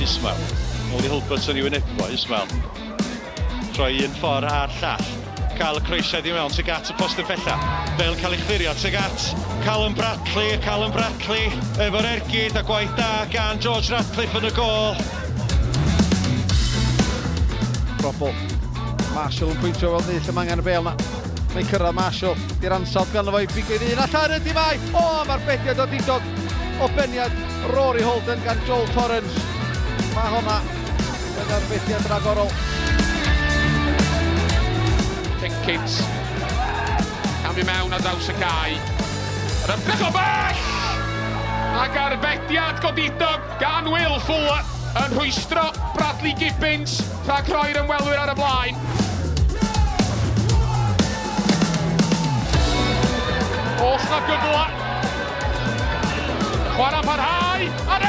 Ismael. Nôl i Hulbert yn ei wynebu fo, Ismael. Troi un ffordd a'r llall. Cael y croesiad i mewn tuag at y postyn pella. Bel cael ei chlirio tuag at Callum Bradley. Callum Bradley efo'r ergyd a gwaith da gan George Ratcliffe yn y gôl. Probl. Marshall yn pwyntio fel ddull y mangan y bel na. Mae'n cyrraedd Marshall. Di'r ansawdd ganddo fo i bigo i ddyn allan ydy mae. O, mae'r bediad o didog o beniad Rory Holden gan Joel Torrens. Mae honna yn arbediad ragorol. Jenkins. Cam i mewn ar draws y cae. Yr ymdrech o bell! Ac arbediad godidog gan Will Fuller yn rhwystro Bradley Gibbons rhag rhoi'r ymwelwyr ar y blaen. Oes na gyfle? Chwarae parhau!